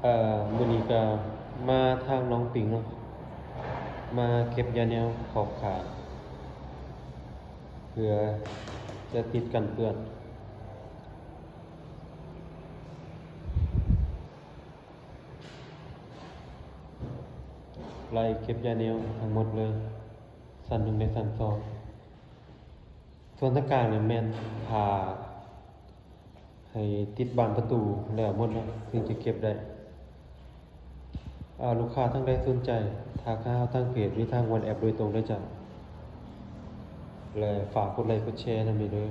ເອີ ມື້ນີ້ກໍມາທາງໜອງປິງເນາະ ມາເກັບຢາແນວຂອບຂາ ເພື່ອຈະຕິດກັນເປື້ອນ ໄລ່ເກັບຢາແນວທັງໝົດເລີຍ ຊັ້ນໜຶ່ງ ແລະ ຊັ້ນສອງ. ສ່ວນທາງກາງນີ້ແມ່ນຖ້າໃຫ້ຕິດບານປະຕູແລ້ວໝົດເນາະ ເຖິງຈະເກັບໄດ້. ອາ ລູກຄ້າທ່ານໃດສົນໃຈ ທັກຫາເຮົາທາງເພຈ ຫຼື ທາງ WhatsApp ໂດຍຕົງເດີເຈົ້າ ແລະ ຝາກກົດໄລກົດແຊນຳແດ່ເດີ.